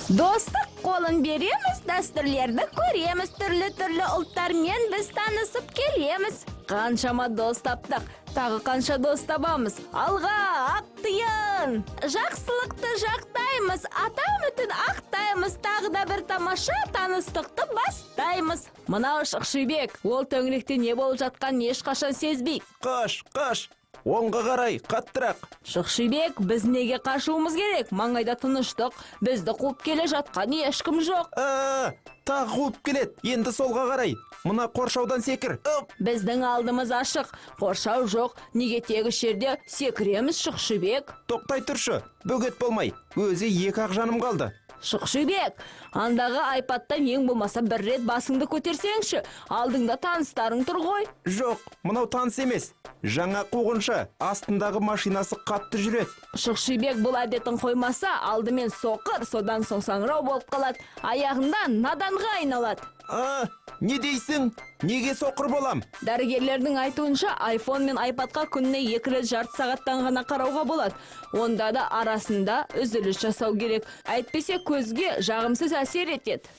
Достық қолын береміз, дәстүрлерді көреміз, түрлі-түрлі ұлттармен біз танысып келеміз. Қаншама дос таптық, тағы қанша дос табамыз. Алға, ақ тиын! Жақсылықты жақтаймыз, ата үмітін ақтаймыз, тағы да бір тамаша таныстықты бастаймыз. Мынау Шықшибек, ол төңіректе не болып жатқанын ешқашан сезбейді. Қаш, қаш! Оңға қарай, қаттырақ. Шықшибек, біз неге қашуымыз керек? Маңайда тыныштық, бізді қуып келе жатқан ешкім жоқ. А, тағы қуып келеді. Енді солға қарай. Мына қоршаудан секір. Оп! Біздің алдымыз ашық, қоршау жоқ. Неге тегіс жерде секіреміз, Шықшибек? Тоқтай тұршы, бөгет болмай. Өзі екі ақ жаным қалды. Шықшибек, андағы айпадтан ең болмаса бір рет басыңды көтерсеңші. Алдыңда таныстарың тұр ғой. Жоқ, мынау таныс емес. Жаңа қуғыншы, астындағы машинасы қатты жүреді. Шықшибек бұл әдетін қоймаса, алдымен соқыр, содан соң саңырау болып қалады. Аяғында наданға айналады. А, не дейсің? Неге соқыр болам? Дәрігерлердің айтуынша, iPhone мен iPadқа күніне екі рет жарты сағаттан ғана қарауға болады. Онда да арасында үзіліс жасау керек. Әйтпесе көзге жағымсыз әсер етеді.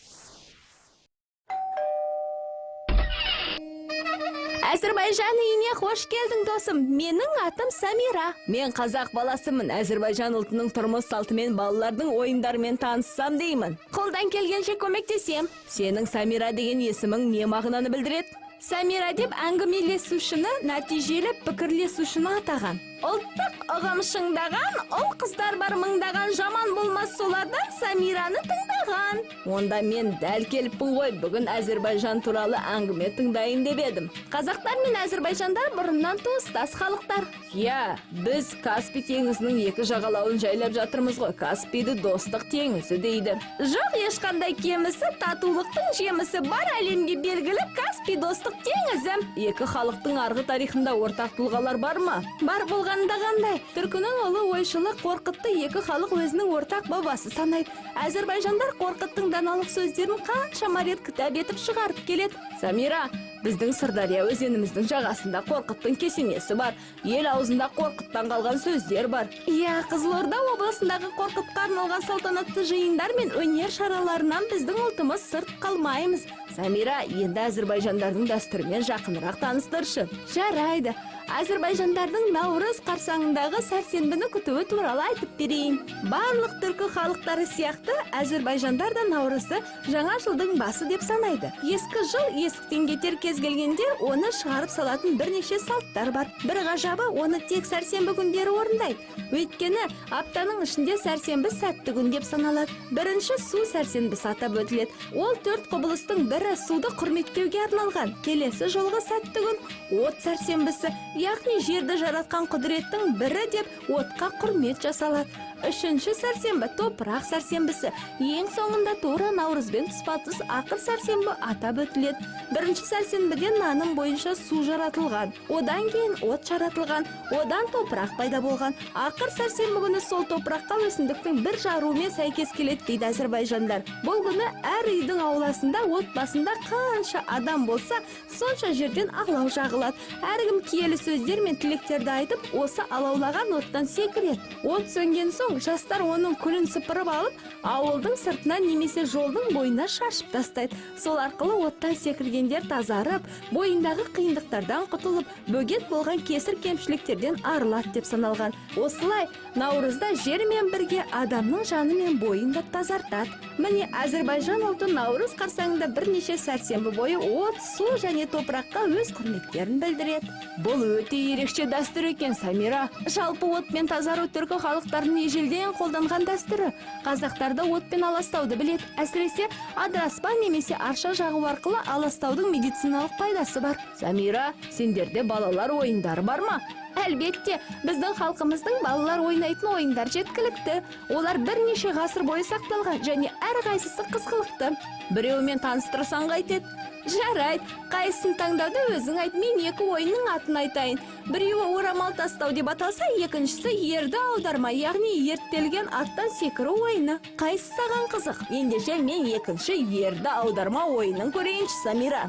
Әзірбайжан үйіне қош келдің, досым. Менің атым Самира. Мен қазақ баласымын. Әзірбайжан ұлтының тұрмыс салтымен, балалардың ойындарымен таныссам деймін. Қолдан келгенше көмектесем. Сенің Самира деген есімің не мағынаны білдіреді? Самира деп әңгімелесушіні, нәтижелі пікірлесушіні атаған. Ұлттық ұғым шыңдаған, ұл қыздар бар мыңдаған, жаман болмас солардан Самираны тыңдаған. Онда мен дәл келіппін ғой, бүгін Әзірбайжан туралы әңгіме тыңдайын деп едім. Қазақтар мен әзірбайжандар бұрыннан туыстас халықтар. Иә, біз Каспий теңізінің екі жағалауын жайлап жатырмыз ғой. Каспийді достық теңізі дейді. Жоқ, ешқандай кемісі, татулықтың жемісі бар әлемге белгілі Каспий достық теңізі. Екі халықтың арғы тарихында ортақ тұлғалар бар ма? Бар болғанда қандай? Түркінің ұлы ойшылы Қорқытты екі халық өзінің ортақ бабасы санайды. Әзірбайжандар Қорқыттың даналық сөздерін қаншама рет кітап етіп шығарып келеді. Самира, біздің Сырдария өзеніміздің жағасында Қорқыттың кесенесі бар. Ел аузында Қорқыттан қалған сөздер бар. Иә, Қызылорда облысындағы Қорқытқа арналған салтанатты жиындар мен өнер шараларынан біздің ұлтымыз сырт қалмаймыз. Самира, енді әзірбайжандардың дәстүрімен жақынырақ таныстыршы. Жарайды. Әзірбайжандардың Наурыз қарсаңындағы сәрсенбіні күтуі туралы айтып берейін. Барлық түркі халықтары сияқты әзірбайжандар да Наурызды жаңа жылдың басы деп санайды. Ескі жыл есіктен кетер кез келгенде оны шығарып салатын бірнеше салттар бар. Бір ғажабы, оны тек сәрсенбі күндері орындайды. Өйткені аптаның ішінде сәрсенбі сәтті күн деп саналады. Бірінші су сәрсенбісі атап өтіледі. Ол төрт құбылыстың бірі суды құрметтеуге арналған. Келесі жолғы сәтті күн от сәрсенбісі, яғни жерді жаратқан құдіреттің бірі деп отқа құрмет жасалады. Үшінші сәрсенбі топырақ сәрсенбісі. Ең соңында тура Наурызбен тұспа-тұс ақыр сәрсенбі атап өтіледі. Бірінші сәрсенбіде наным бойынша су жаратылған, одан кейін от жаратылған, одан топырақ пайда болған. Ақыр сәрсенбі күні сол топыраққа өсімдіктің бір жаруымен сәйкес келеді дейді әзірбайжандар. Бұл күні әр үйдің ауласында отбасында қанша адам болса, сонша жерден алау жағылады. Әркім киелі сөздер мен тілектерді айтып, осы алаулаған оттан секіреді. От сөнген соң жастар оның күлін сыпырып алып, ауылдың сыртына немесе жолдың бойына шашып тастайды. Сол арқылы оттан секіргендер тазарып, бойындағы қиындықтардан құтылып, бөгет болған кесір кемшіліктерден арылады деп саналған. Осылай Наурызда жермен бірге адамның жаны мен бойын да тазартады. Міне, Әзірбайжан ұлты Наурыз қарсаңында бірнеше сәрсенбі бойы от, су және топыраққа өз құрметтерін білдіреді. Бұл өте ерекше дәстүр екен, Самира. Жалпы отпен тазару түркі халықтарының ежелден қолданған дәстүрі. Қазақтар да отпен аластауды біледі. Әсіресе адыраспан немесе арша жағу арқылы аластаудың медициналық пайдасы бар. Самира, сендерде балалар ойындары бар ма? Әлбетте, біздің халқымыздың балалар ойнайтын ойындар жеткілікті. Олар бірнеше ғасыр бойы сақталған және әрқайсысы қызғылықты. Біреуімен таныстырсаң қайтеді? Жарайды, қайсысын таңдауды өзің айт, мен екі ойынның атын айтайын. Біреуі орамал тастау деп аталса, екіншісі ерді аударма, яғни ерттелген аттан секіру ойыны. Қайсысы саған қызық? Ендеше мен екінші ерді аударма ойынын көрейінші, Самира.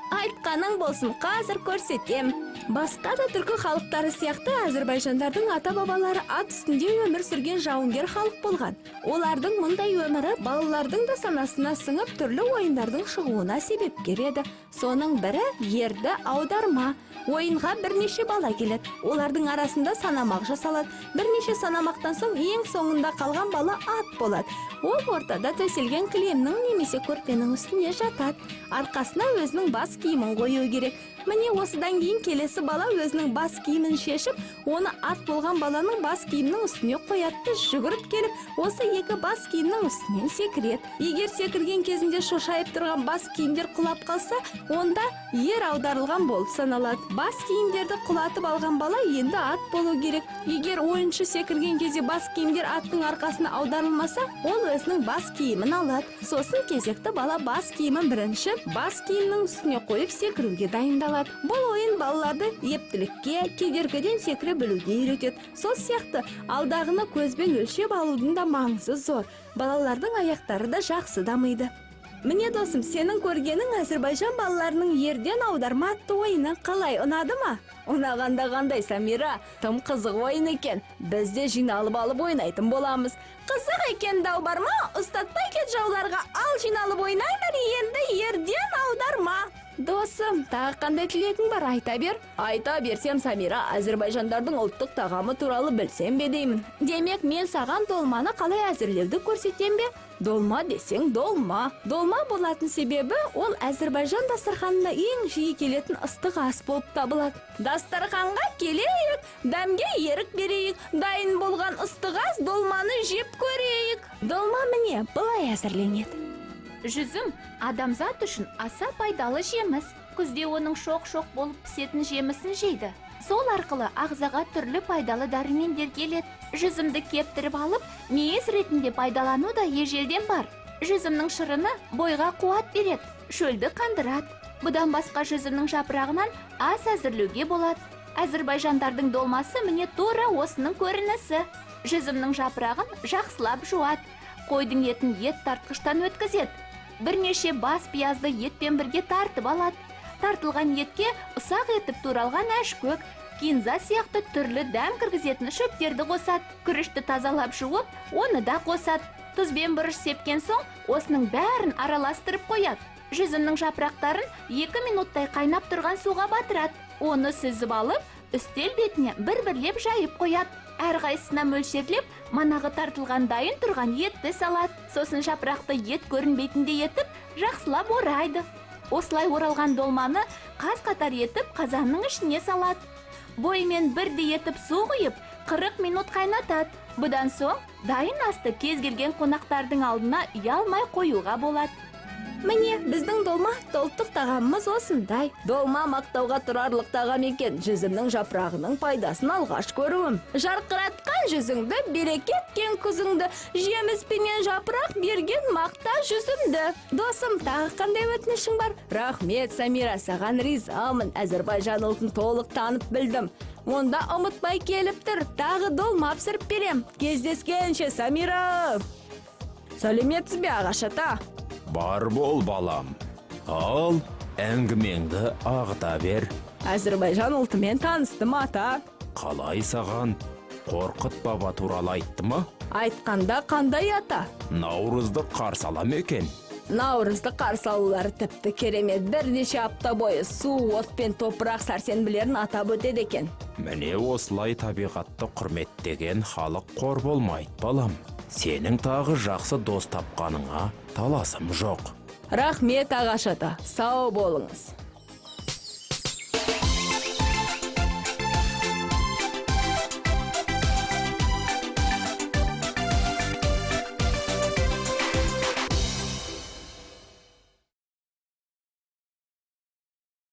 Айтқаның болсын, қазір көрсетем. Басқа да түркі халықтары сияқты әзірбайжандардың ата-бабалары ат үстінде өмір сүрген жауынгер халық болған. Олардың мұндай өмірі балалардың да санасына сіңіп, түрлі ойындардың шығуына себепкер еді. Соның бірі ерді аударма. Ойынға бірнеше бала келеді. Олардың арасында санамақ жасалады. Бірнеше санамақтан соң ең соңында қалған бала ат болады. Ол ортада төселген кілемнің немесе көрпенің үстіне жатады. Арқасына өзінің бас киімін қою керек. Міне, осыдан кейін келесі бала өзінің бас киімін шешіп, оны ат болған баланың бас киімінің үстіне қояды да, жүгіріп келіп, осы екі бас киімнің үстінен секіреді. Егер секірген кезінде шошайып тұрған бас киімдер құлап қалса, онда ер аударылған болып саналады. Бас киімдерді құлатып алған бала енді ат болу керек. Егер ойыншы секірген кезде бас киімдер аттың арқасына аударылмаса, ол өзінің бас киімін алады. Сосын кезекті бала бас киімін бірінші бас киімнің үстіне қойып, секіруге дайындалады. Бұл ойын балаларды ептілікке, кедергіден секіре білуге үйретеді. Сол сияқты алдағыны көзбен өлшеп алудың да маңызы зор. Балалардың аяқтары да жақсы дамиды. Міне, досым, сенің көргенің әзірбайжан балаларының ерден аударма атты ойыны. Қалай, ұнады ма? Ұнағанда қандай, Самира, тым қызық ойын екен. Біз де жиналып алып ойнайтын боламыз. Қызық екен, дау бар ма? Ұстатпай кет жауларға. Ал жиналып ойнаңдар енді ерден аударма. Досым, тағы қандай тілегің бар, айта бер. Айта берсем, Самира, әзірбайжандардың ұлттық тағамы туралы білсем бе деймін. Демек, мен саған долманы қалай әзірлеуді көрсетем бе? Долма десең, долма. Долма болатын себебі, ол әзірбайжан дастарханында ең жиі келетін ыстық ас болып табылады. Дастарханға келейік, дәмге ерік берейік. Дайын болған ыстық ас долманы жеп көрейік. Долма, міне, былай әзірленеді. Жүзім адамзат үшін аса пайдалы жеміс. Күзде оның шоқ-шоқ болып пісетін жемісін жейді. Сол арқылы ағзаға түрлі пайдалы дәрумендер келеді. Жүзімді кептіріп алып, мейіз ретінде пайдалану да ежелден бар. Жүзімнің шырыны бойға қуат береді, шөлді қандырады. Бұдан басқа жүзімнің жапырағынан ас әзірлеуге болады. Әзірбайжандардың долмасы, міне, тура осының көрінісі. Жүзімнің жапырағын жақсылап жуады. Қойдың етін ет тартқыштан өткізеді. Бірнеше бас пиязды етпен бірге тартып алады. Тартылған етке ұсақ етіп туралған әшкөк, кинза сияқты түрлі дәм кіргізетін шөптерді қосады. Күрішті тазалап жуып, оны да қосады. Тұз бен бұрыш сепкен соң, осының бәрін араластырып қояды. Жүзімнің жапырақтарын 2 минуттай қайнап тұрған суға батырады. Оны сүзіп алып, үстел бетіне бір-бірлеп жайып қояды. Әрқайсысына мөлшерлеп манағы тартылған дайын тұрған етті салады. Сосын жапырақты ет көрінбейтіндей етіп жақсылап орайды. Осылай оралған долманы қаз қатар етіп қазанның ішіне салады. Бойымен бірдей етіп су құйып, 40 минут қайнатады. Бұдан соң дайын асты кез келген қонақтардың алдына ұялмай қоюға болады. Міне, біздің долма атты ұлттық тағамымыз осындай. Долма мақтауға тұрарлық тағам екен. Жүзімнің жапырағының пайдасын алғаш көруім. Жарқыратқан жүзіңді, берекет кең күзіңді, жеміс пенен жапырақ берген мақта жүзімді. Досым, тағы қандай өтінішің бар? Рахмет, Самира, саған ризамын. Әзірбайжан ұлтын толық танып білдім. Онда ұмытпай келіп тұр. Тағы долма пісіріп берем. Кездескенше, Самира. Сәлеметсіз бе, ағаш ата? Бар бол, балам. Ал, әңгімеңді ағыта бер. Әзірбайжан ұлтымен таныстым, ата. Қалай саған? Қорқыт баба туралы айтты ма? Айтқанда қандай, ата? Наурызды қарсы ала ма екен? Наурызды қарсы алулары тіпті керемет. Бірнеше апта бойы су, от пен топырақ сәрсенбілерін атап өтеді екен. Міне, осылай табиғатты құрметтеген халық қор болмайды, балам. Сенің тағы жақсы дос тапқаныңа таласым жоқ. Рахмет, ағаш ата, сау болыңыз.